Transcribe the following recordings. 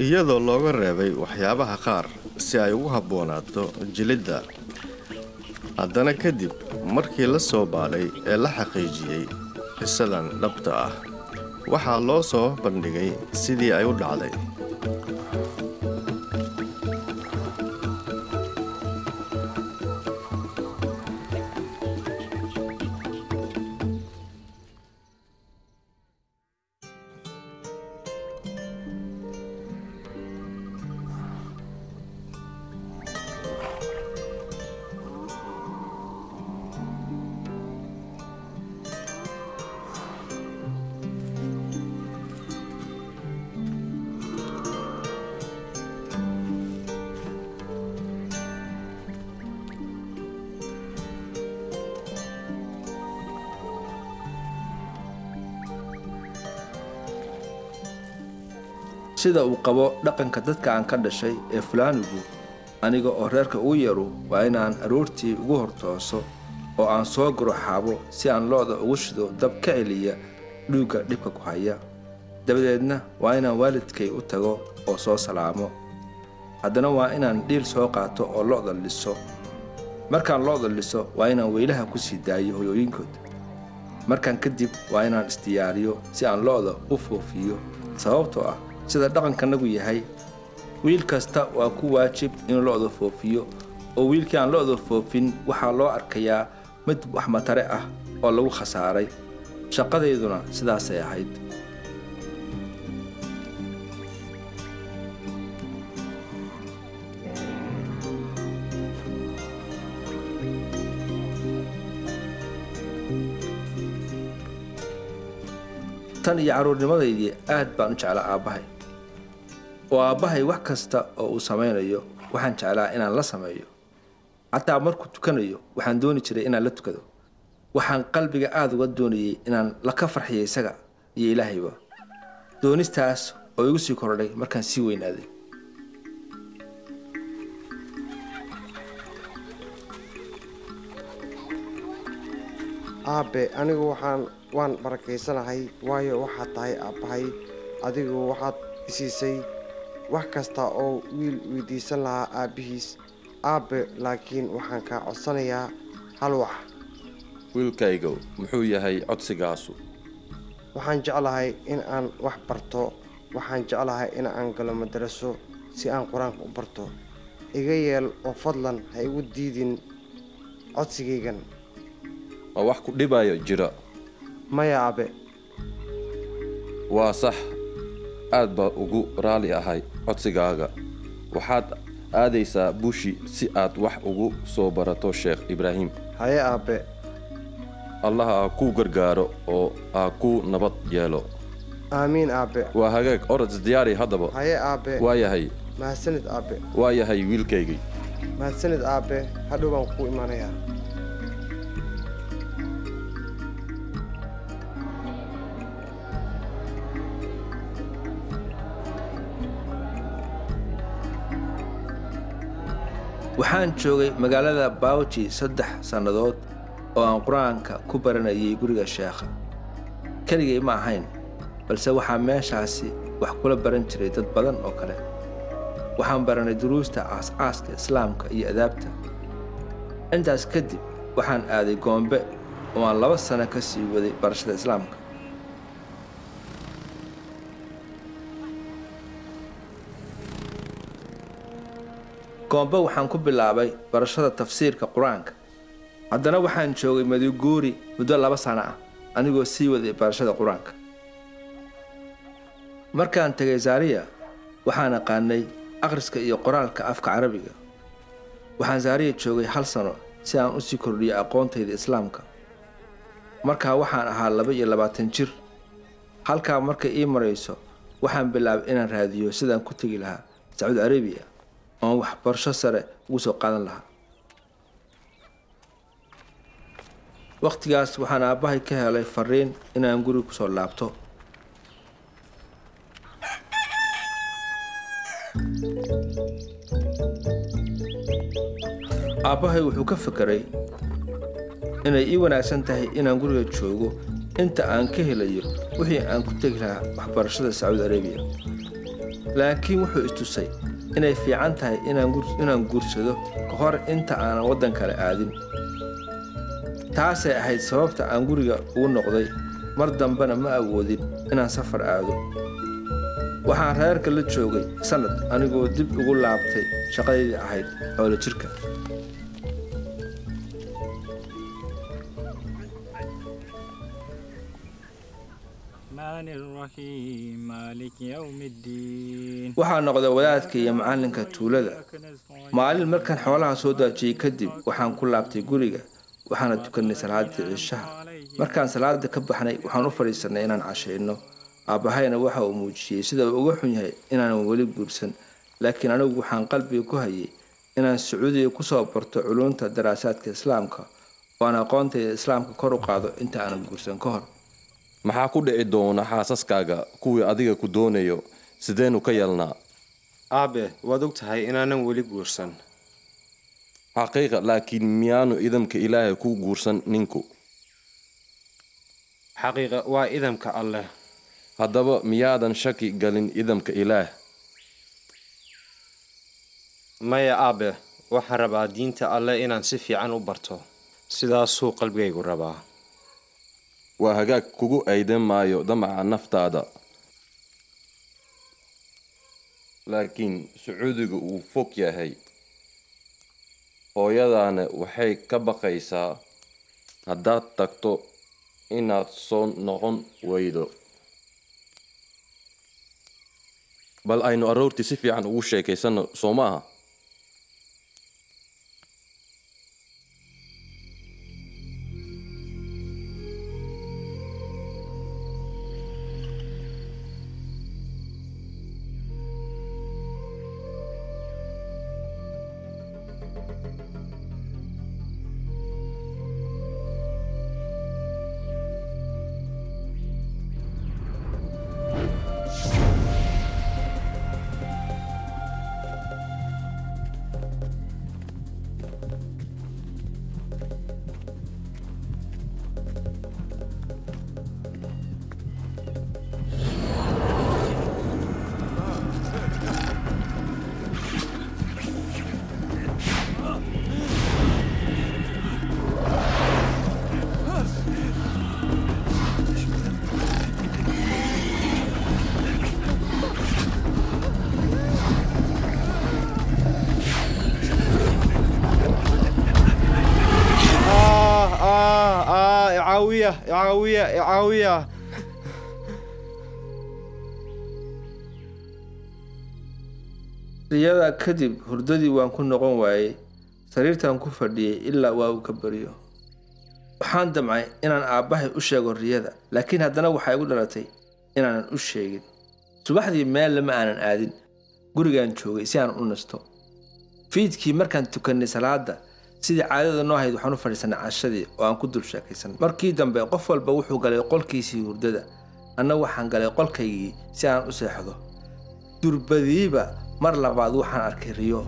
Iyadoo looga reebay waxyaabaha qaar si ay ugu habboonaato jilidda. Haddana kadib markii la soo baadhay ee la xaqiijiyey qisadan dhabta ah, waxaa loo soo bandhigay sidii ay u dhacday. Sida uu qabo dhaqanka dadka aan ka dhashay ee Fulaanigu, aniga oo reerka ugu yaru waa inaan aroortii ugu hortooso oo aan soo guro xaabo si aan lo'da ugu shido dab ka celiya dhuugga dhibka ku haya. Dabadeedna waa inaan waalidkay u tago oo soo salaamo. Haddana waa inaan dhiil soo qaato oo lo'da liso. Markaan lo'da liso waa inaan weylaha ku sii daayo hoyooyinkood. Markaan kadib waa inaan isdiyaariyo si aan lo'da u foofiyo, sababtoo ah sida dhaqankanagu yahay wiil kasta waa ku waajib inuu lo'da foofiyo, oo wiilkii aan lo'da foofin waxaa loo arkayaa mid wax matare ah oo lagu khasaaray. Shaqadayduna sidaasay ahayd. Tan iyo carruurnimadaydii aad baan u jeclaa aabbahay, oo aabbahay wax kasta oo uu samaynayo waxaan jeclaa inaan la sameeyo. Xataa markuu tukanayo waxaan dooni jiray inaan la tukado. Waxaan qalbiga aada uga doonayay inaan la ka farxiyo isaga iyo Ilaahayba, doonistaas oo igu sii kordhay markaan sii weynaaday. Aabe, anigu waxaan waan barakaysanahay, waayo waxaad tahay aabbahay. Adigu waxaad isiisay wax kasta oo wiil weydiisan lahaa aabbihiis. Aabe, laakiin waxaan kaa codsanayaa hal wax. Wiilkaygow, muxuu yahay codsigaasu? Waxaan jeclahay in aan wax barto. Waxaan jeclahay in aan galo madaraso si aan qur-aanka u barto. Iga yeel oo fadlan ha igu diidin codsigaygan. Ma wax ku dhibayo jira? Maya, aabe. Waa sax, aad baa ugu raalli ahay codsigaaga. Waxaad aadaysaa Bushi si aad wax ugu soo barato Sheekh Ibraahim. Haye, aabe. Allah ha kuu gargaaro oo ha kuu nabad yeelo. Aamiin, aabe. Waa hagaag, orod isdiyaari haddaba. Haye, aabe. Waa yahay. Mahadsanid, aabe. Waa yahay, wiilkaygii. Mahadsanid, aabe. Hadhow baan kuu imanayaa. Waxaan joogay magaalada Bauchi 3 sannadood oo aan qur-aanka ku baranayay guriga sheekha. Keligay ma ahayn, balse waxaa meeshaasi wax kula baran jiray dad badan oo kale. Waxaan baranay duruusta aas-aaska islaamka iyo adaabta. Intaas kadib waxaan aaday Goombe oo aan 2 sano ka sii waday barashada islaamka. Goombe waxaan ku bilaabay barashada tafsiirka qur-aanka. Haddana waxaan joogay Maduguuri muddo 2 sano ah anigoo sii waday barashada qur-aanka. Markaan tegay Zaria waxaan aqaanay akhriska iyo qoraalka afka Carabiga. Waxaan Zaria joogay 1 sano si aan u sii kordhiyo aqoontayda islaamka. Markaa waxaan ahaa 22 jir. Halkaa markay ii marayso waxaan bilaabay inaan raadiyo sidaan ku tegi lahaa Sacuudi Arabiya oon waxbarasho sare ugu soo qaadan lahaa. Wakhtigaas waxaan aabbahay ka helay fariin inaan guriga ku soo laabto. Aabbahay wuxuu ka fekeray inay ii wanaagsan tahay inaan guriga joogo inta aan ka helayo wixii aan ku tegi lahaa waxbarashada Sacuudi Arabiya. Laakiin wuxuu istusay inay fiican tahay inaan guursado ka hor inta aanan waddan kale aadin. Taasay ahayd sababta aan guriga ugu noqday. Mar dambena ma awoodin inaan safar aado. Waxaan reerka la joogay sanad anigoo dib ugu laabtay shaqadeydii ahayd xoolo jirka. Waxaa noqday wadaadka iyo macallinka tuulada. Maalin markaan xoolaha soo daajiyey kadib waxaan ku laabtay guriga, waxaana tukanay salaadii cishaha. Markaan salaada ka baxnay waxaan u fadhiisanay inaan cashayno. Aabbahayna waxa uu muujiyey sida uu uga xun yahay inaanan weli guursan, laakiin anigu waxaan qalbiga ku hayay inaan Sacuudiga ku soo barto culunta daraasaadka islaamka oo aan aqoontayda islaamka kor u qaado inta aanan guursan ka hor. Maxaa ku dhici doona xaasaskaaga kuwii adiga ku doonayo? Sideenu ka yeelnaa? Aabe, waad og tahay inaanan weli guursan. Xaqiiqa, laakiin miyaanu idamka Ilaahay ku guursan ninku? Xaqiiqa waa idamka Alleh. Haddaba miyaadan shaki galin idamka Ilaah? Maya aabe, waxaan rabaa diinta Alleh inaan si fiican u barto. Sidaasuu qalbigaygu rabaa. Waa hagaag, kugu aydan maayo damaca naftaada. Laakiin Sacuudiga wuu fog yahay. Hooyadaana waxay ka baqaysaa haddaad tagto inaad soo noqon weydo. Bal aynu aroortii si fiican ugu sheekaysanno, soo maaha? Icaawiya, icaawiya. Riyada kadib hurdadii waan ku noqon waayey. Sariirtaan ku fadhiyey ilaa waa uu ka baryo. Waxaan damcay inaan aabbahay u sheego riyada, laakiin haddana waxay igu dhalatay inaanan u sheegin. Subaxdii meel lama aanan aadin, gurigaan joogay si aan u nasto. Fiidkii markaan tukannay salaada, sidii caadada noo ahayd waxaan u fadhiisanay cashadii oo aan ku dul sheekaysanay. Markii dambe qof walba wuxuu galay qolkiisii hurdada, anna waxaan galay qolkaygii si aan u seexdo. Durbadiiba mar labaad waxaan arkay riyo.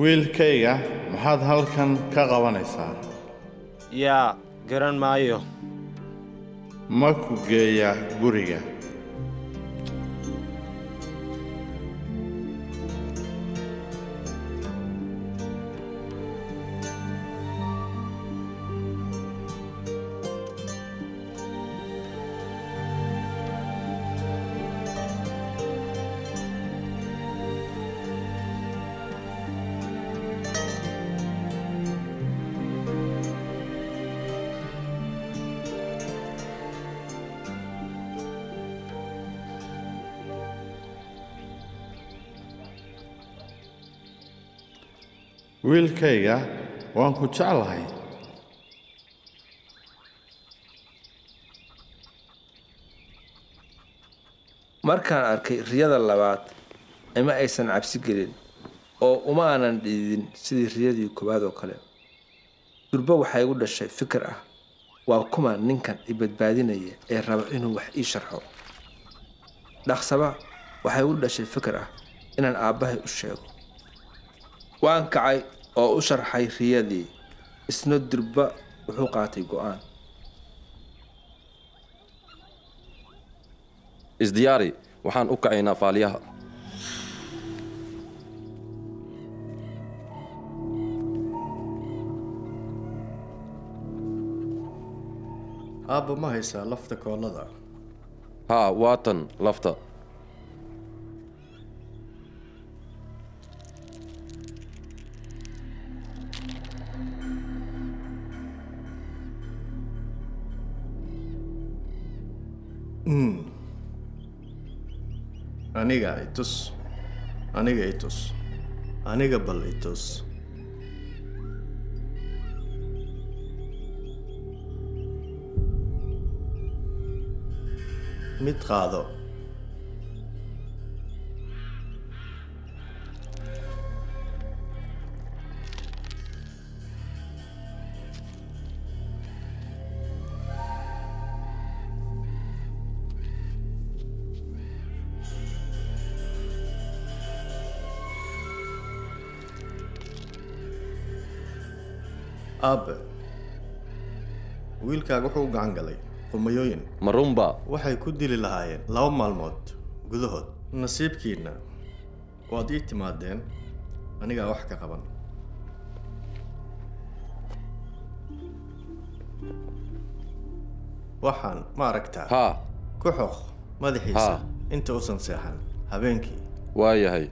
Wiilkayga, maxaad halkan ka qabanaysaa? Yaa, garan maayo. Ma ku geeyaa guriga? Wiilkayga, waan ku jeclahay. Markaan arkay riyada labaad, ima aysan cabsi gelin oo uma aanan dhididin sidii riyadii koowaad oo kale. Durba waxaa igu dhashay fikir ah, waa kuma ninkan i badbaadinaya ee raba inuu wax ii sharxo? Dhaqsaba waxaa igu dhashay fikir ah inaan aabbahay u sheego. Waan kacay oo u sharxay riyadii, isna durba wuxuu qaatay go'aan. Isdiyaari, waxaan u kacaynaa faaliyaha. Aabba, ma haysaa lafta koolada? Haa, waa tan lafta. Aniga i tus, aniga i tus, aniga bal i tus. Mid qaado. Aabe, wiilkaaga wuxuu u gacan galay qumayooyin. Ma runba? Waxay ku dili lahaayeen 2 maalmood gudahood. Nasiibkiinna waad ii timaadeen, anigaa wax ka qaban. Waxaan ma aragtaa? Haa. Ku xoq madaxiisa Haa. inta uusan seexan habeenkii. Waa yahay.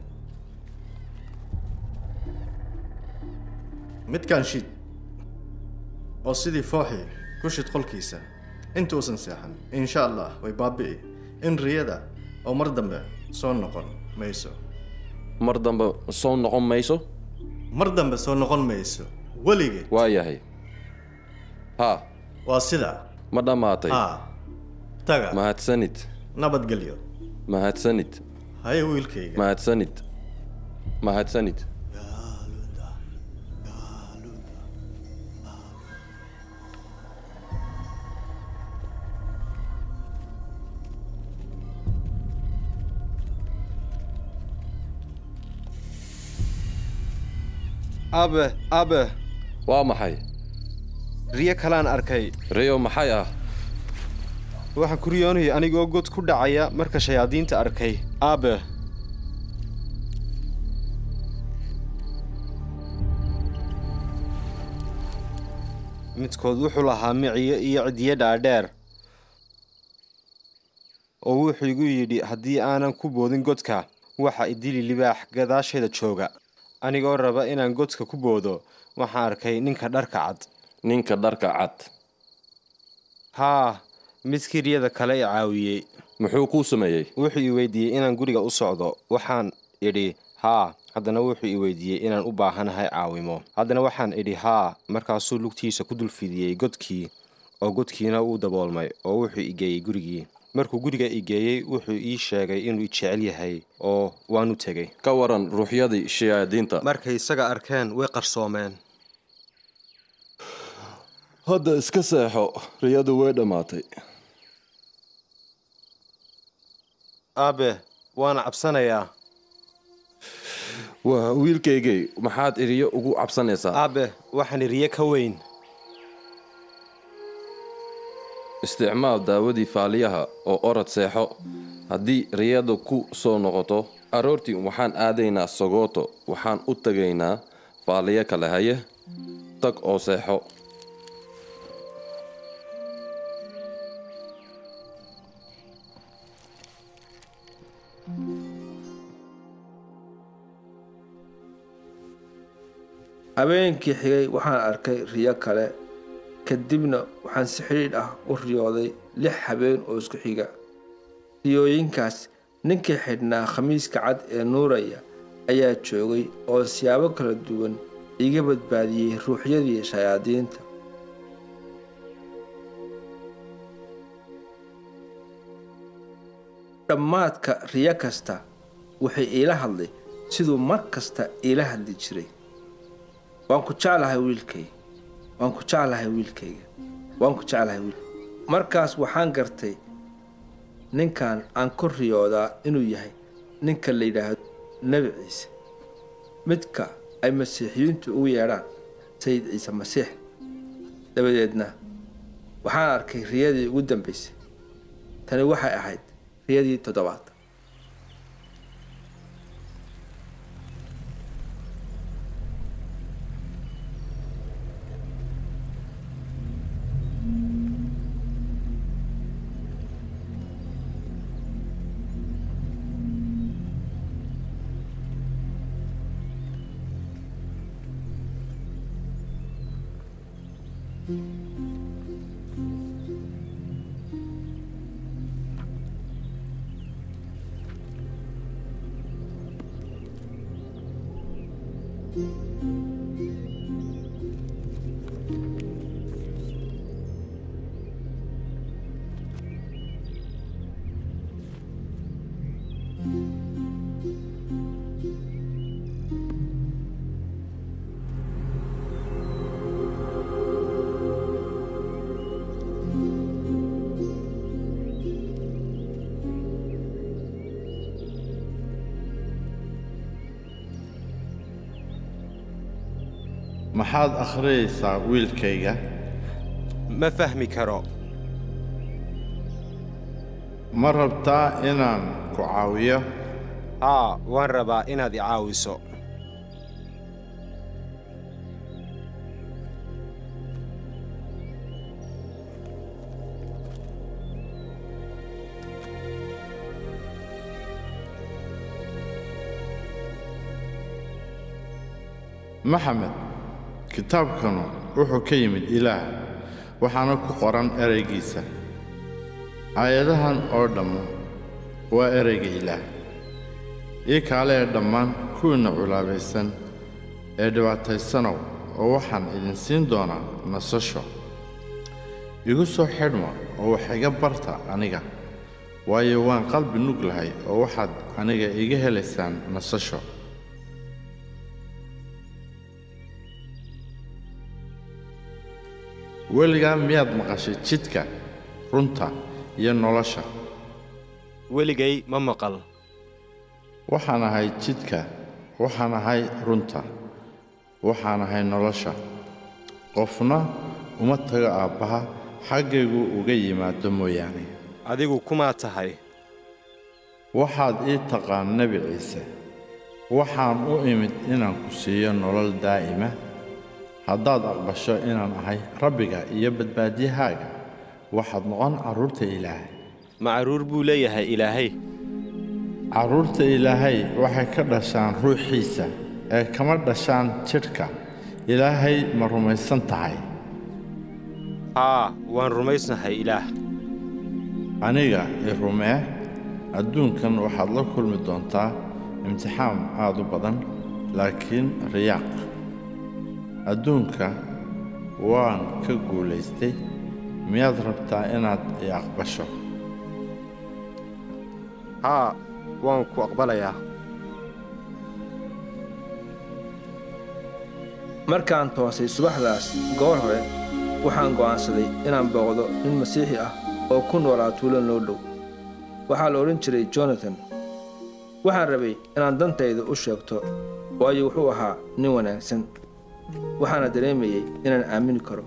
Midkaan shid oo sidii fooxii ku shid qolkiisa inta uusan seexan. Insha Allah way baabi'i in riyada oo mar dambe soo noqon mayso. Mar dambe soo noqon mayso? Mar dambe soo noqon mayso weligeed. Waa yahay, haa. Waa sidaa. Ma dhammaatay? Haa, taga. Mahadsanid. Nabadgelyo. Mahadsanid. Haye, wiilkayga. Mahadsanid, mahadsanid. Aabe, aabe. Waa maxay? Riyo kalaan arkay. Riyo maxay ah? Waxaan ku riyoonayay anigoo god ku dhacaya marka shayaadiinta arkay, aabe. Midkood wuxuu lahaa miciyo iyo cidiyo dhaadheer, oo wuxuu igu yidhi haddii aanan ku boodin godka, waxa idili libaax gadaasheeda jooga. Anigoo raba inaan godka ku boodo, waxaan arkay ninka dharka cad. Ninka dharka cad? Haa, midkii riyada kale i caawiyey. Muxuu kuu sameeyey? Wuxuu i weydiiyey inaan guriga u socdo. Waxaan idhi haa. Haddana wuxuu i weydiiyey inaan u baahanahay caawimo. Haddana waxaan idhi haa. Markaasuu lugtiisa ku dul fidiyey godkii, oo godkiina wuu daboolmay, oo wuxuu i geeyey gurigii. Markuu guriga i geeyey, wuxuu ii sheegay inuu i jecel yahay, oo waanu tegey. Ka waran ruuxyadii shayaadiinta? Markay isaga arkeen, way qarsoomeen. Hadda iska seexo, riyadu way dhammaatay. Aabe, waana cabsanayaa. Waa wiilkaygay, maxaad riyo ugu cabsanaysaa? Aabe, waxaan riyo ka weyn. Isticmaal daawadii faaliyaha oo orod seexo. Haddii riyadu ku soo noqoto, aroortii waxaan aadaynaa Sogoto, waxaan u tagaynaa faaliye kale. Haye, tag oo seexo. Habeenkii xigay waxaan arkay riyo kale. Kadibna waxaan si xidhiidh ah u riyooday 6 habeen oo isku xiga. Riyooyinkaas ninkii xidhnaa khamiiska cad ee nuuraya ayaa joogay oo siyaabo kala duwan iga badbaadiyey ruuxyadii shayaadiinta. Dhammaadka riyo kasta wuxuu iila hadlay siduu mar kasta iila hadli jiray. Waan ku jeclahay wiilkayga, waan ku jeclahay wiilkayga, waan ku jeclahay wiil. Markaas waxaan gartay ninkan aan ku riyoodaa inuu yahay ninka la yidhaahdo Nebi Ciise, midka ay Masiixiyiintu ugu yeedhaan Sayid Ciise Masiix. Dabadeedna waxaan arkay riyadii ugu dambaysay. Tani waxay ahayd riyadii 7aad. Maxaad akhriyaysaa wiilkayga? Ma fahmi karo. Ma rabtaa inaan ku caawiyo? Haa, waan rabaa inaad i caawiso. Maxamed, kitaabkanu wuxuu ka yimid Ilaah, waxaana ku qoran ereygiisa. Aayadahan oo dhammu waa ereyga Ilaah. Ii kaale ee dhammaan kuwiinna culaabaysan ee dhibaataysanow, oo waxaan idin siin doonaa nasasho. Igu soo xidhma oo wax iga barta aniga, waayo waan qalbi nuglahay oo waxaad aniga iga helaysaan nasasho. Weligaa miyaad maqashay jidka, runta iyo nolosha? Weligay ma maqal. Waxaan ahay jidka, waxaan ahay runta, waxaan ahay nolosha. Qofna uma tago aabbaha xaggaygu uga yimaado mooyaane. Adigu kumaa tahay? Waxaad ii taqaan Nebi Ciise. Waxaan u imid inaan ku siiyo nolol daa'ima. Haddaad aqbasho inaan ahay Rabbiga iyo badbaadiyahaaga, waxaad noqon carruurta Ilaah. Ma carruur buu leeyahay Ilaahay? Carruurta Ilaahay waxay ka dhashaan ruuxiisa ee kama dhashaan jidhka. Ilaahay ma rumaysan tahay? Haa, waan rumaysnahay Ilaah. Aniga i rumee, adduunkan waxaad la kulmi doontaa imtixaan aad u badan, laakiin riyaaq. Adduunka waan ka guulaystay. Miyaad rabtaa inaad i aqbasho? Haa, waan ku aqbalayaa. Markaan toosay subaxdaas goor hore, waxaan go'aansaday inaan booqdo nin Masiixi ah oo ku noolaa tuulo noo dhow. Waxaa la odhan jiray Jonathan. Waxaan rabay inaan dantayda u sheegto, waayo wuxuu ahaa nin wanaagsan. Waxaana dareemayey inaan aamini karo.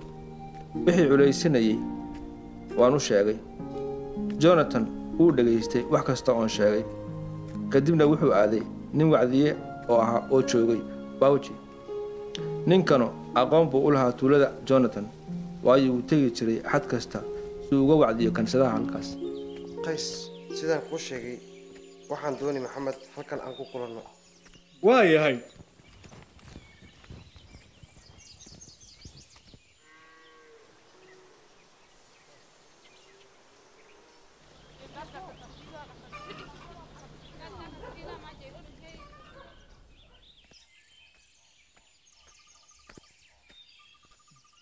Wixii culaysanayey waan u sheegay. Jonathan wuu dhegaystay wax kasta oon sheegay. Kadibna wuxuu aaday nin wacdiye oo ahaa oo joogay Bawji. Ninkanu aqoon buu u lahaa tuulada Jonathan, waayo wuu tegi jiray xad kasta si uu uga wacdiyo kaniisadaha halkaas. Qays, sidaan kuu sheegay, waxaan doonay Maxamed halkan aan ku kulanno. Waa yahay.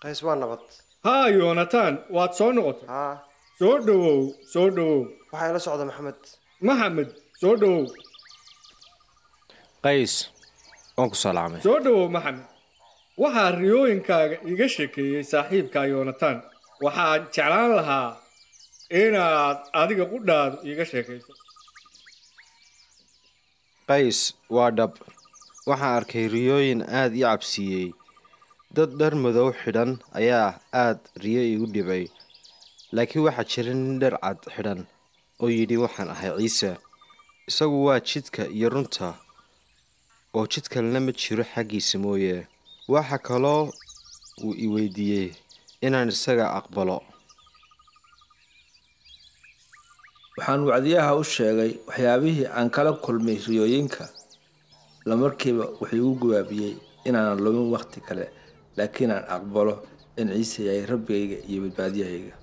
Qays, waa nabad. Haa Yonatan, waad soo noqotay. Haa. Soo dhowow, soo dhowow. Waxaa ila socda Maxamed. Maxamed, soo dhowow. Qays, waan ku salaamay. Soo dhowow Maxamed. Waxaa riyooyinkaaga iiga sheekeeyey saaxiibka Yonatan. Waxaan jeclaan lahaa inaad adiga qudhaadu iiga sheekayso. Qays, waa dhab. Waxaan arkay riyooyin aad ii cabsiiyey. Dad dhar madow xidhan ayaa aad riyo iigu dhibay. Laakiin waxaa jira nin dhar cad xidhan oo yidhi waxaan ahay Ciise. Isagu waa jidka iyo runta, oo jid kalena ma jiro xaggiisa mooye. Waxa kaloo uu i weydiiyey inaan isaga aqbalo. Waxaan wacdiyaha u sheegay waxyaabihii aan kala kulmay riyooyinka. Isla markiiba wuxuu igu gawaabiyey inaanan lumin wakhti kale, laakiin aan aqbalo in Ciise yahay Rabbigayga iyo badbaadiyahayga.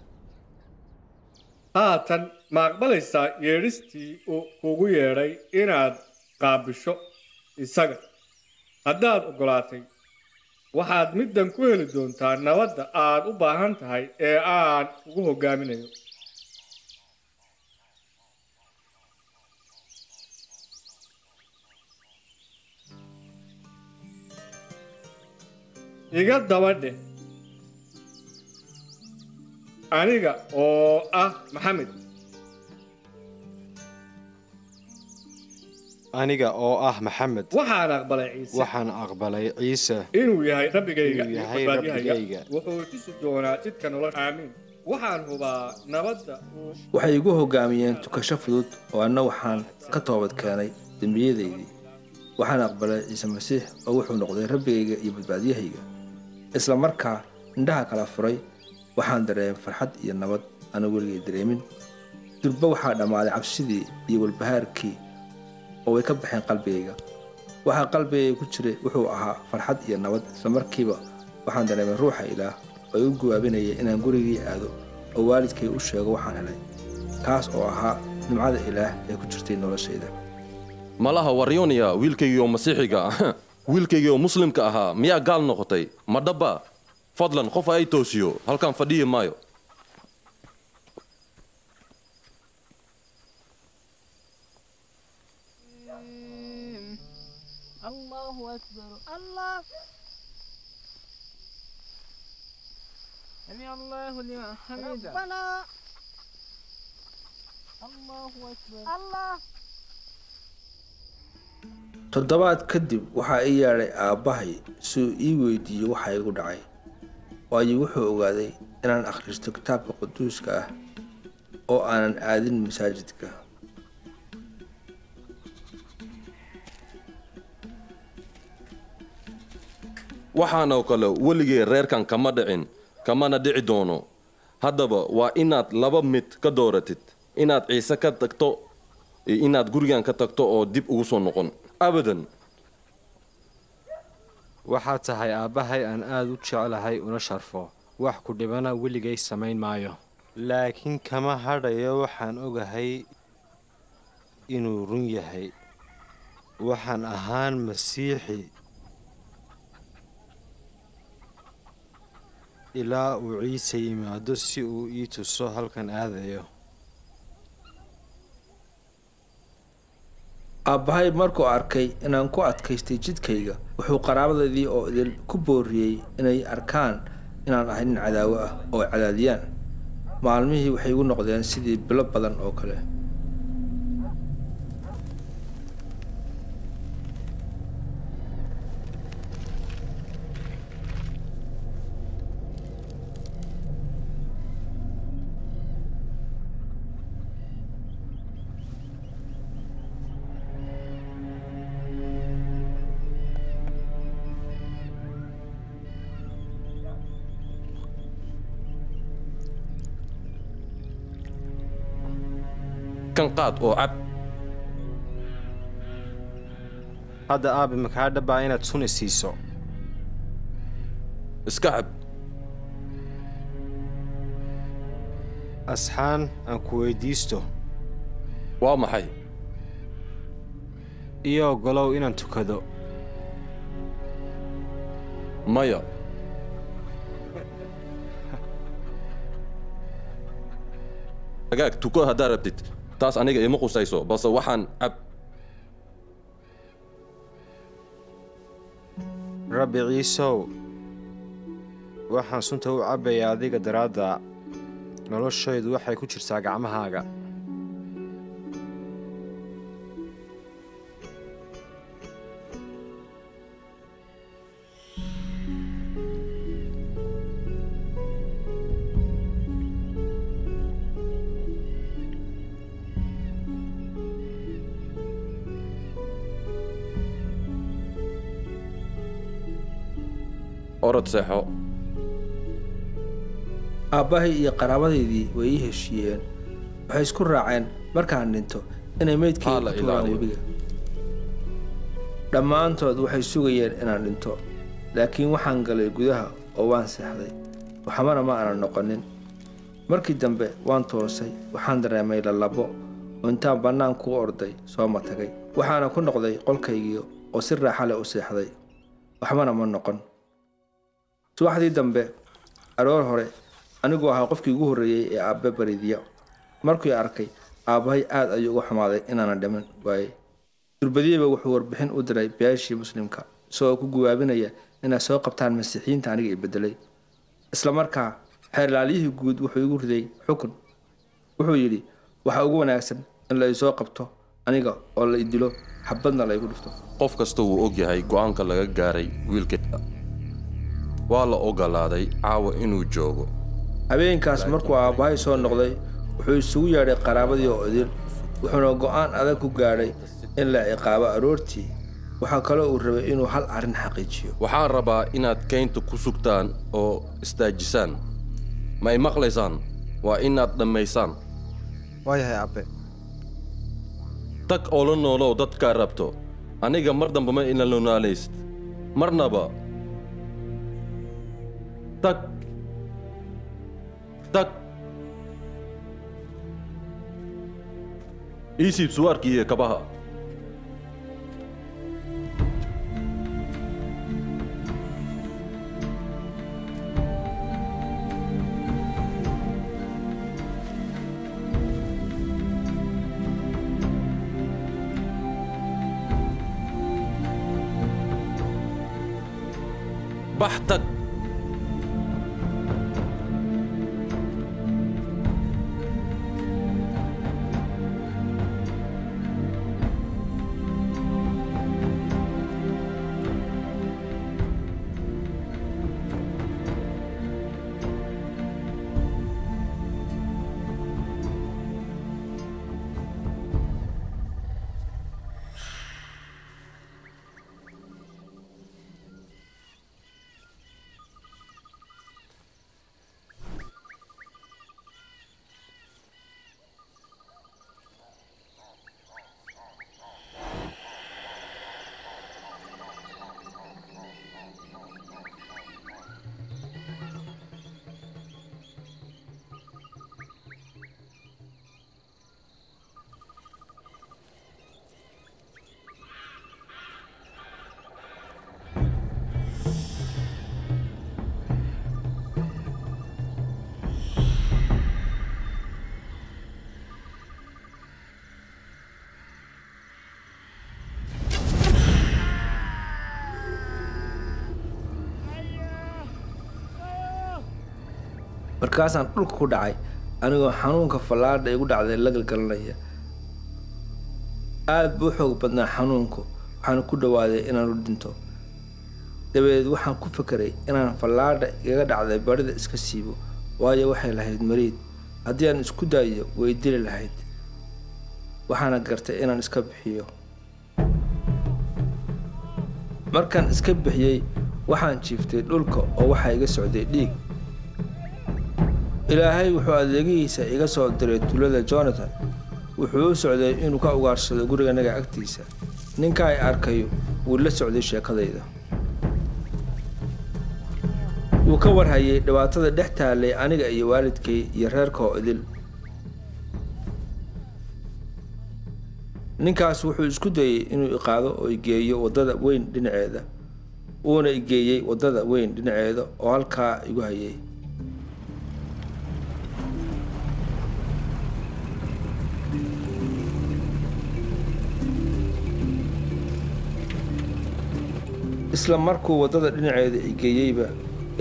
Haatan ma aqbalaysaa yeedhistii uu kugu yeedhay inaad qaabisho isaga? Haddaad oggolaatay, waxaad middan ku heli doontaa nabadda aad u baahan tahay ee aan kugu hoggaaminayo. Iga daba dheh aniga oo ah Maxamed. Aniga oo ah Maxamed. Waxaan aqbalay Ciise. Waxaan aqbalay Ciise inuu yahay Rabbigayga inuu iyo yahay badbaadiyahayga. Rabbigayga. Wuxuu tusi doonaa jidka nolosha. Aamiin. Waxaan hubaa nabadda uu Waxay igu hoggaamiyeen tukasho fudud oo anna waxaan ka toobad keenay dembiyadaydii. Waxaan aqbalay Ciise Masiix oo wuxuu noqday Rabbigayga iyo badbaadiyahayga. Isla markaa indhaha kala furay, waxaan dareemay farxad iyo nabad aanan weligay dareemin. Durba waxaa dhammaaday cabsidii iyo walbahaarkii oo way ka baxeen qalbigayga. Waxaa qalbigayga ku jiray wuxuu ahaa farxad iyo nabad. Isla markiiba waxaan dareemay ruuxa Ilaah oo igu gawaabinaya inaan gurigii aado oo waalidkay u sheego waxaan helay, kaas oo ahaa nimcada Ilaah ee ku jirtay noloshayda. Malaha waryoonaya wiilkaygii oo masiixiga ah, wiilkaygii oo muslimka ahaa miyaa gaal noqotay? Ma dhaba? Fadlan qof ay toosiyo, halkan fadhiyi maayo. الله أكبر، الله سمع الله لمن حمده. ربنا الله أكبر، الله. Toddobaad kadib waxaa ii yeedhay aabbahay si uu ii weydiiyo waxa igu dhacay, waayo wuxuu ogaaday inaan akhristo kitaabka quduuska ah oo aanan aadin masaajidka. Waxaanoo kale weligay reerkan kama dhicin, kamana dhici doono. Haddaba waa inaad laba mid ka dooratid: inaad Ciise ka tagto iyo inaad gurigan ka tagto oo dib ugu soo noqon abadan. Waxaad tahay aabbahay aan aad u jeclahay una sharfo. Wax ku dhibana weligay samayn maayo. Laakiin kama hadhayo waxaan ogahay inuu run yahay. Waxaan ahaan masiixi ilaa uu Ciise yimaado si uu ii tuso halkan aadayo. Aabbahay markuu arkay inaan ku adkaystay jidkayga, wuxuu qaraabadaydii oo idil ku booriyey inay arkaan inaan ahay nin cadaawo ah oo ay cadaadiyaan. Maalmihii waxay igu noqdeen sidii bilo badan oo kale. Kan qaad oo cab. Hadda aabe, makaa dhabbaa inaad suni siiso? Iska cab. Asxaan aan ku weydiisto. Waa maxay? Iyo oggolow inaan tukado. Maya. Hagaag, tuko haddaa rabtid. Taas aniga ima qusayso, balse waxaan cab. Rabbi Ciisow, waxaan sunta u cabbayaa adiga daraadda. Noloshaydu waxay ku jirtaa gacmahaaga. Orod seexo. Aabbahay iyo qaraabadaydii way ii heshiiyeen. Waxay isku raaceen markaan dhinto inay meydkayga Ha la ku tuuraan ilaaliyo. webiga. Dhammaantood waxay sugayeen inaan dhinto, laakiin waxaan galay gudaha oo waan seexday. Waxbana ma aanan noqonin. Markii dambe waan toosay, waxaan dareemay lallabo oo intaan bannaanka u orday soo matagay. Waxaana ku noqday qolkaygii oo si raaxo leh u seexday. Waxbana ma noqon. Subaxdii dambe aroor hore, anigoo ahaa qofkii ugu horreeyey ee aabbe baridiya. Markii arkay aabbahay aad ayuu uga xumaaday inaanan dhiman waayey. Durbadiiba wuxuu warbixin u diray beeshii muslimka, isagoo ku guwaabinaya inay soo qabtaan masiixiyiinta aniga i beddelay. Isla markaa xeerlaaliyihii guud wuxuu igu riday xukun. Wuxuu yidhi waxa ugu wanaagsan in la isoo qabto aniga oo la i dilo, xabadna la igu dhufto. Qof kasta wuu og yahay go'aanka laga gaaray wiilka. Waa la ogolaaday caawa inuu joogo. Habeenkaas markuu aabbahay soo noqday, wuxuu isugu yeedhay qaraabadii oo idil, wuxuuna go'aan adag ku gaadhay in la ciqaabo aroortii. Waxaa kaloo uu rabay inuu hal arrin xaqiijiyo. Waxaan rabaa inaad kaynta ku sugtaan oo istaajisaan. Ma i maqlaysaan? Waa inaad dhammaysaan. Waayahay aabbe. Tag oo la noolow dadkaa rabto. Aniga mar dambe ma ila noolaalaysid. Marnaba. Tag. Tag. Ii siib suwaarkii iyo kabaha. Bax, tag. Markaasaan dhulka ku dhacay anigoo xanuunka fallaadha igu dhacday la galgalanaya. Aad buu u xoog badnaa xanuunku, waxaan ku dhowaaday inaan u dhinto. Dabadeed waxaan ku fekeray inaan fallaadha igaga dhacday barida iska siibo, waayo waxay lahayd mariid. Haddii aan isku daayo way dili lahayd. Waxaana gartay inaan iska bixiyo. Markaan iska bixiyey, waxaan jiiftay dhulka oo waxaa iga socday dhiig. Ilaahay wuxuu adeegihiisa iga soo diray tuulada Jonathan. Wuxuu u socday inuu ka ugaarsado guriganaga agtiisa. Ninka ay arkayo wuu la socday sheekadayda. Wuu ka warhayay dhibaatada dhex taallay aniga iyo waalidkay iyo reerka oo idil. Ninkaas wuxuu isku dayay inuu i qaado oo i geeyo waddada weyn dhinaceeda. Wuuna i geeyey waddada weyn dhinaceeda oo halkaa igu hayay. Isla markuu waddada dhinaceeda i geeyeyba,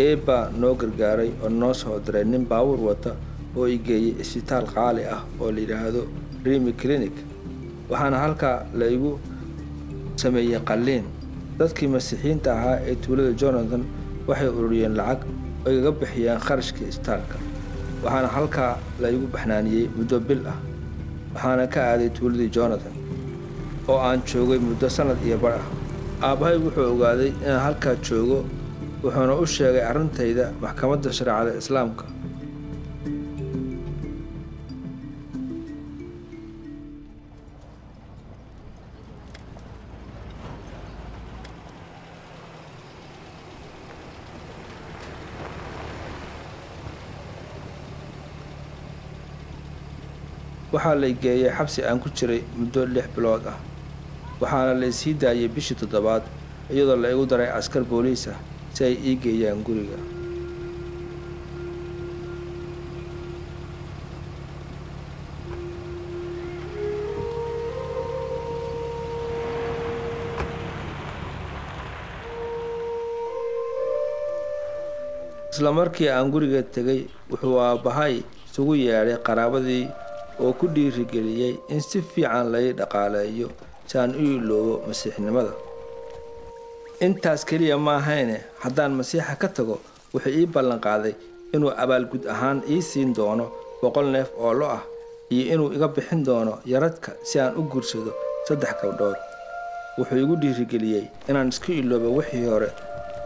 Eebbaa noo gargaaray oo noo soo diray nin baabuur wata oo i geeyey isbitaal qaali ah oo la yidhaahdo Rimi Clinic. Waxaana halkaa la igu sameeyey qalliin. Dadkii Masiixiyiinta ahaa ee tuulada Jonathan waxay ururiyeen lacag oo igaga bixiyeen kharashkii isbitaalka. Waxaana halkaa la igu baxnaaniyey muddo bil ah. Waxaana ka aaday tuuladii Jonathan oo aan joogay muddo sanad iyo bar ah. Aabbahay wuxuu ogaaday inaan halkaa joogo, wuxuuna u sheegay arrintayda maxkamadda shareecada Islaamka. Waxaa la geeyey xabsi aan ku jiray muddo 6 bilood ah. Waxaana la isii daayey bishii 7aad, iyadoo la igu daray askar booliis ah si ay ii geeyaan guriga. Isla markii aan guriga tegey, wuxuu aabbahay isugu yeedhay qaraabadii oo ku dhiirigeliyey in si fiican lai dhaqaaleeyo si aan u iloobo masiixnimada. Intaas keliya ma ahayne, haddaan Masiixa ka tago, wuxuu ii ballanqaaday inuu abaalgud ahaan ii siin doono 100 neef oo lo ah iyo inuu iga bixin doono yaradka si aan u guursado 3 gabdhood. Wuxuu igu dhiirigeliyey inaan iska iloobo wixii hore.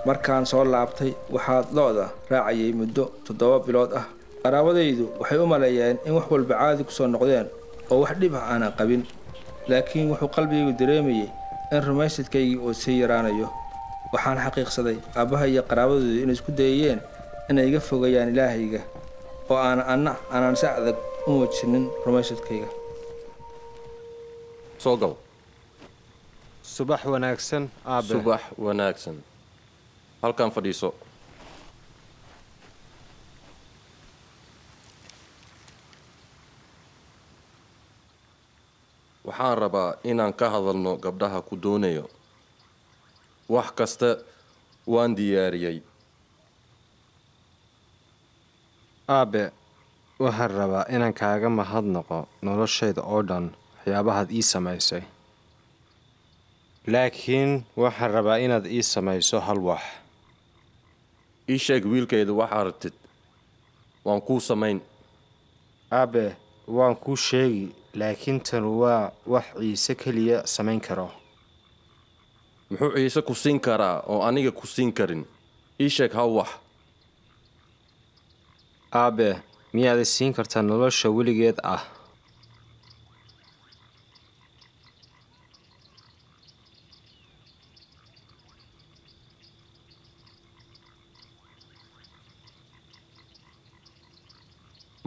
Markaan soo laabtay, waxaad lo'da raacayay muddo 7 bilood ah. Qaraabadaydu waxay u maleeyeen in wax walba caadi ku soo noqdeen oo wax dhib ah aanan qabin, laakiin wuxuu qalbigaygu dareemayey in rumaysadkaygii uu sii yaraanayo. Waxaan xaqiiqsaday aabbaha iyo qaraabadoodu inay isku dayayeen inay iga fogeeyaan Ilaahayga, oo aan anna aanan si adag u muujinin rumaysadkayga. Soo gal. Subax wanaagsan, aabe. Subax wanaagsan. Halkan fadhiiso. Waxaan rabaa inaan ka hadalno gabdhaha ku doonayo. Wax kasta waan diyaariyey. Aabe, waxaan rabaa inaan kaaga mahadnaqo noloshayda oo dhan waxyaabahaad ii samaysay. Laakiin waxaan rabaa inaad ii samayso hal wax. Ii sheeg wiilkayda wax aragtid. Waan kuu samayn. Aabe, waan kuu sheegi, laakiin tan waa wax Ciise keliya samayn karo. Muxuu Ciise ku siin karaa oo aniga ku siin karin? Ii sheeg hal wax. Aabe, miyaad i siin kartaa nolosha weligeed ah?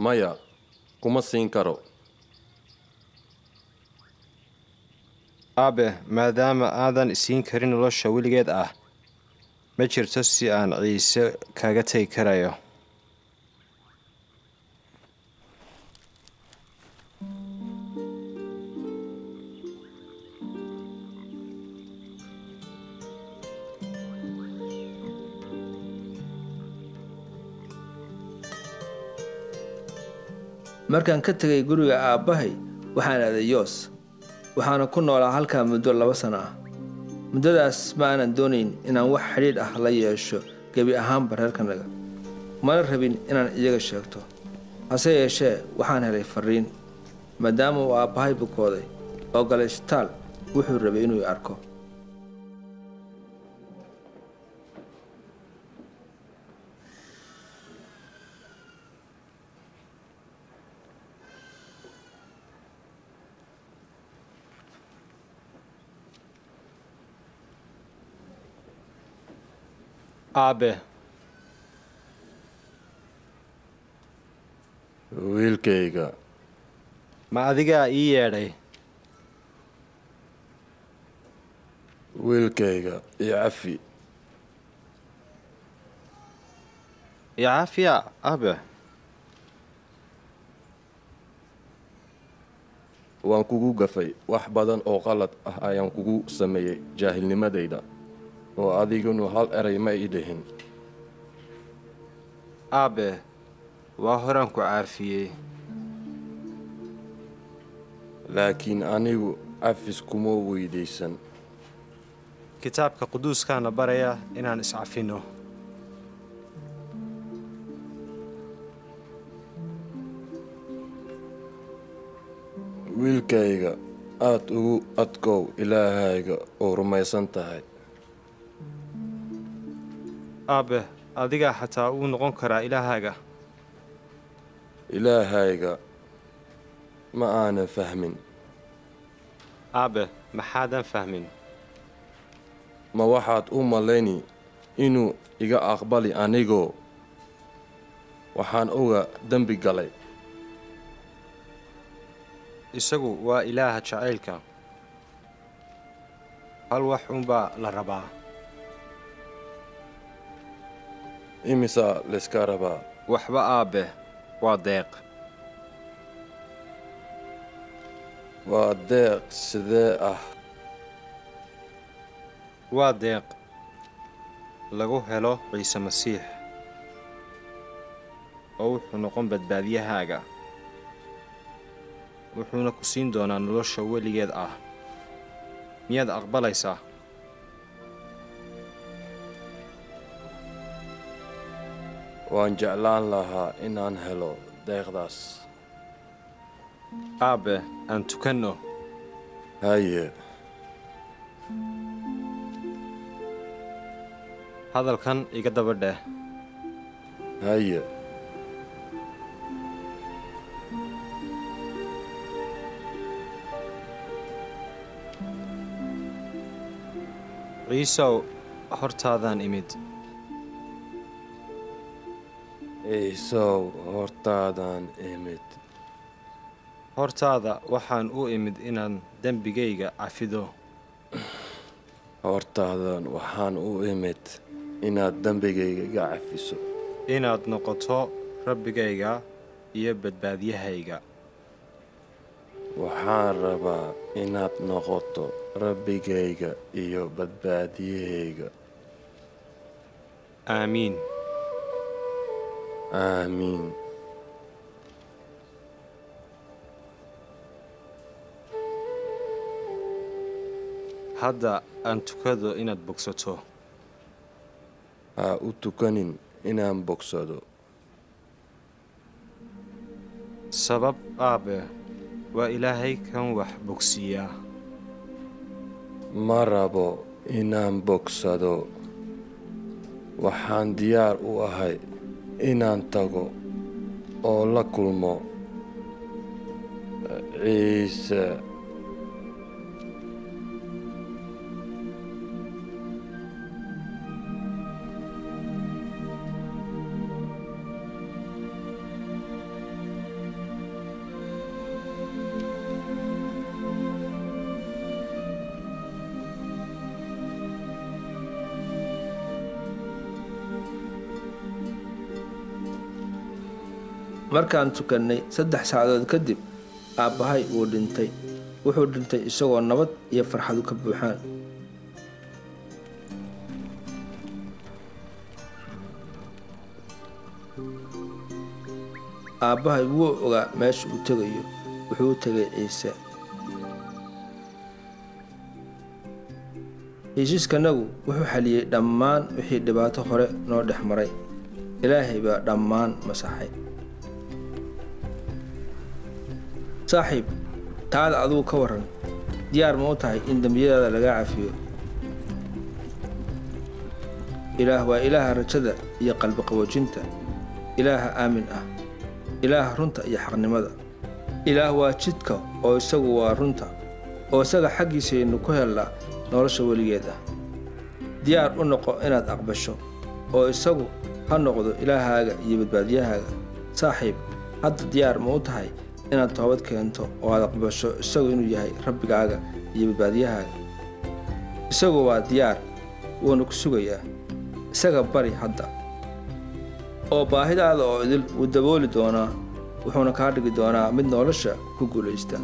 Maya, kuma siin karo. Aabe, maadaama aadan isiin karin nolosha weligeed ah, ma jirto si aan Ciise kaga tegi karayo. Markaan ka tegay guriga aabbahay, waxaan aaday Yoos. Waxaana ku noolaa halkaa muddo 2 sano ah. Muddadaas ma aanan doonayn inaan wax xidhiidh ah la yeesho gebi ahaanba reerkanaga, mana rabin inaan iyaga sheegto. Hase yeeshee, waxaan helay fariin. Maadaama uu aabbahay bukooday oo galay isbitaal, wuxuu rabay inuu i arko. Aabe. Wiilkayga. Ma adigaa ii yeedhay? Wiilkayga, i cafi. I cafiya, aabe. Waan kugu gafay wax badan oo qalad ah ayaan kugu sameeyey jaahilnimadayda. Oo adiguna hal eray ma ii dhihin. Aabe, waa horaan ku caafiyey. Laakiin anigu cafis kuma weydaysan. Kitaabka quduuskaana baraya inaan iscafinno. Wiilkayga, aad ugu adkow Ilaahayga oo rumaysan tahay. Aabe, adigaa xataa uu noqon karaa Ilaahaaga. Ilaahayga ma aanan fahmin. Aabe, maxaadan fahmin? Ma waxaad u malayni inuu iga aqbali anigoo waxaan uga dembi galay? Isagu waa Ilaaha jacaylka. Hal wax uunbaa la rabaa. Imisaa layska rabaa? Waxba aabe, waa deeq. Waa deeq sidee ah? Waa deeq lagu helo Ciise Masiix, oo wuxuu noqon badbaadiyahaaga, wuxuuna ku siin doonaa nolosha weligeed ah. Miyaad aqbalaysaa? Waan jeclaan lahaa inaan helo deeqdaas. Aabe, aan tukanno. Haye. Hadalkan iga daba dheh. Haye. Ciisow, hortaadaan imid. Ciisow, hortaadaan imid. Hortaada waxaan u imid inaan dembigayga cafido. Hortaadan waxaan u imid inaad dembigayga iga cafiso. Inaad noqoto Rabbigayga iyo badbaadiyahayga. Waxaan rabaa inaad noqoto Rabbigayga iyo badbaadiyahayga. Aamiin. Aamiin. Hadda aan tukado inaad bogsato. Ha u tukanin inaan bogsado. Sabab aabe, waa Ilaahay kan wax bogsiiyaa. Ma rabo inaan bogsado. Waxaan diyaar u ahay inaan tago oo la kulmo Ciise. Markaan tukannay 3 saacadood kadib, aabbahay wuu dhintay. Wuxuu dhintay isagoo nabad iyo farxadu ka buuxaan. Aabbahay wuu ogaa meesha uu tegayo. Wuxuu tegay Ciise. Heshiiskanagu wuxuu xaliyey dhammaan wixii dhibaato hore noo dhex maray. Ilaahay baa dhammaan masaxay. Saaxiib, taada adigu ka warran. Diyaar ma u tahay in dembiyadaada lagaa cafiyo? Ilaah waa Ilaaha rajada iyo qalbi qaboojinta, Ilaaha aamin ah, Ilaaha runta iyo xaqnimada. Ilaah waa jidka oo isagu waa runta, oo isaga xaggiisaynu ku helnaa nolosha weligeed ah. Diyaar u noqo inaad aqbasho, oo isagu ha noqdo Ilaahaaga iyo badbaadiyahaaga. Saaxiib, hadda diyaar ma u tahay inaad toobad keento oo aad aqbasho isagu inuu yahay Rabbigaaga iyo badbaadiyahaaga? Isagu waa diyaar, wuuna ku sugayaa. Isaga bari hadda, oo baahidaada oo idil wuu dabooli doonaa, wuxuuna kaa dhigi doonaa mid nolosha ku guulaysta.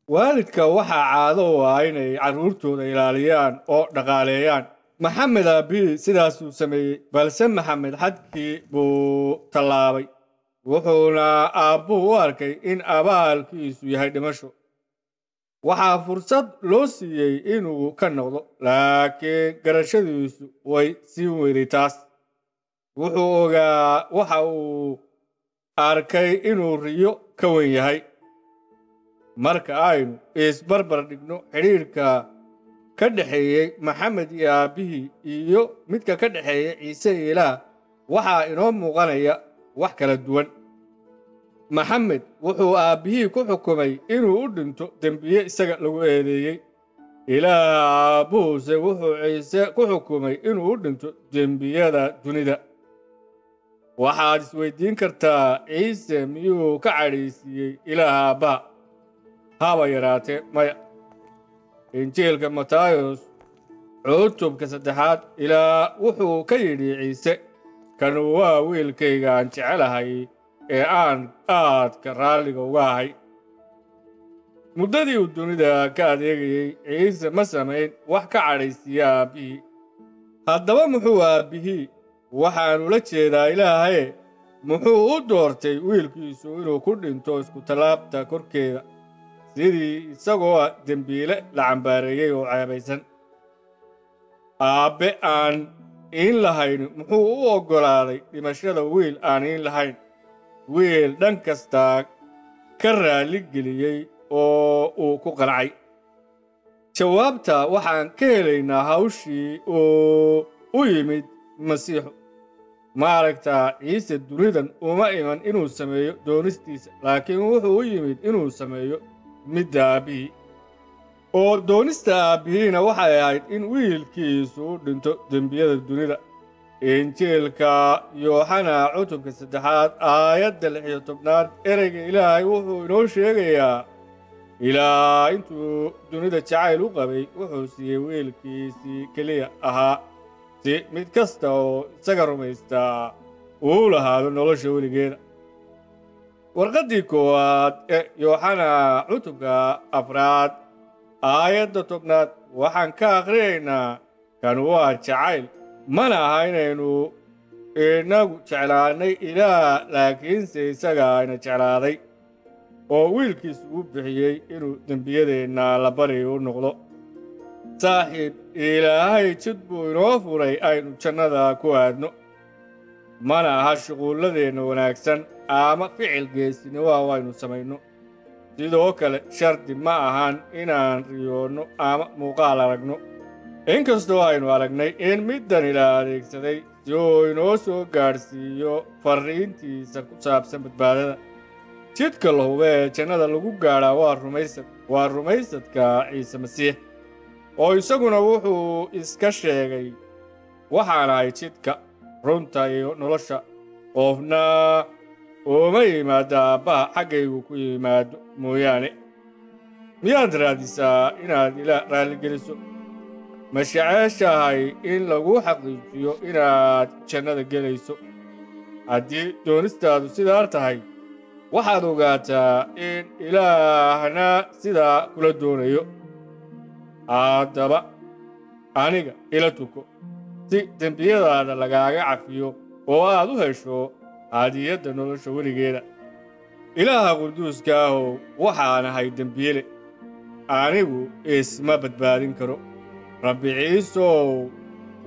Waalidka waxaa caado u ah inay carruurtooda ilaaliyaan oo dhaqaaleeyaan. Maxamed aabbihii sidaasuu sameeyey, balse Maxamed xadkii buu tallaabay, wuxuuna aabbuhu u arkay in abaalkiisu yahay dhimasho. Waxaa fursad loo siiyey inuu ka noqdo, laakiin garashadiisu way sii weyday taas. Wuxuu ogaa waxa uu arkay inuu riyo ka weyn yahay. Marka aynu isbarbar dhigno xidhiidhka ka dhexeeyey Maxamed iyo aabbihii iyo midka ka dhexeeya Ciise iyo Ilaah, waxaa inoo muuqanaya wax kala duwan. Maxamed wuxuu aabbihii ku xukumay inuu u dhinto dembiye isaga lagu eedeeyey. Ilaah aabbuhuse wuxuu Ciise ku xukumay inuu u dhinto dembiyada dunida. Waxaad isweydiin kartaa, Ciise miyuu ka cadhaysiiyey Ilaah aabbaha? Haba yaraatee maya. Injiilka Matayos cutubka 3 ilaa wuxuu ka yidhi Ciise, kanu waa wiilkayga aan jecelahay ee aan aadka raalliga uga ahay. Muddadii uu dunida ka adeegayey, Ciise ma samayn wax ka cadhaysiiya aabbihii. Haddaba muxuu aabbihii, waxaanu la jeedaa Ilaahaye, muxuu u doortay wiilkiisu inuu ku dhinto iskutallaabta korkeeda, sidii isagoo dembiile la cambaareeyey oo ceebaysan? Aabbe aan iin lahayn muxuu u oggolaaday dhimashada wiil aan iin lahayn, wiil dhan kasta ka raalligeliyey oo uu ku qancay? Jawaabta waxaan ka helaynaa hawshii uu u yimid Masiixu. Ma aragtaa, Ciise dunidan uma iman inuu sameeyo doonistiisa, laakiin wuxuu u yimid inuu sameeyo midda aabbihii. Oo doonista aabbihiina waxay ahayd in wiilkiisu u dhinto dembiyada dunida. Injiilka Yooxana cutubka 3 aayadda 16, ereyga Ilaahay wuxuu inoo sheegayaa, ilaa intuu dunida jacayl u qabay wuxuu siiyey wiilkiisii keliya ahaa, si mid kasta oo isaga rumaystaa uu lahaado nolosha weligeeda. Warqaddii 1aad ee Yooxana cutubka 4 aayadda 10aad waxaan ka akhriyaynaa, kan waa jacayl, mana aha inaynu inagu jeclaanay Ilaah, laakiinse isaga ayna jeclaaday oo wiilkiisu u bixiyey inuu dembiyadeenna la bari u noqdo. Saaxiib, Ilaahay jid buu inoo furay aynu jannada ku aadno. Mana aha shuquulladeenna wanaagsan ama ficil geesinimo aynu samayno. Sidoo kale shardi ma ahan inaan riyoonno ama muuqaal aragno. Inkastoo aynu aragnay in middan ila adeegsaday si uu inoo soo gaadhsiiyo farriintiisa ku saabsan badbaadada. Jidka la hubo ee jannada lagu gaadhaa waa rumaysad, waa rumaysadka Ciise Masiix, oo isaguna wuxuu iska sheegay, waxaan ahay jidka, runta iyo nolosha. Qofna uma yimaado aabbaha xaggaygu ku yimaado mooyaane. Miyaad raadisaa inaad Ilaah raalligeliso? Ma jeceshahay in lagu xaqiijiyo inaad jannada gelayso? Haddii doonistaadu sidaa tahay, waxaad ogaataa in Ilaahna sidaa kula doonayo. Haddaba aniga ila tuko, si dembiyadaada lagaaga cafiyo oo aad u hesho hadiyadda nolosha weligeeda. Ilaaha quduuska ahow, waxaan ahay dembiile, anigu isma badbaadin karo. Rabbi Ciisow,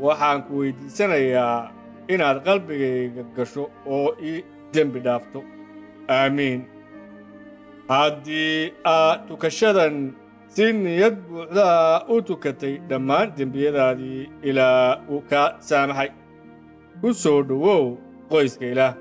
waxaan ku weydiisanayaa inaad qalbigayga gasho oo ii dembi dhaafto. Aamiin. Haddii aad tukashadan si niyad buuxdaa u tukatay, dhammaan dembiyadaadii ilaa uu ka saamaxay. Ku soo dhowow qoyska Ilaah.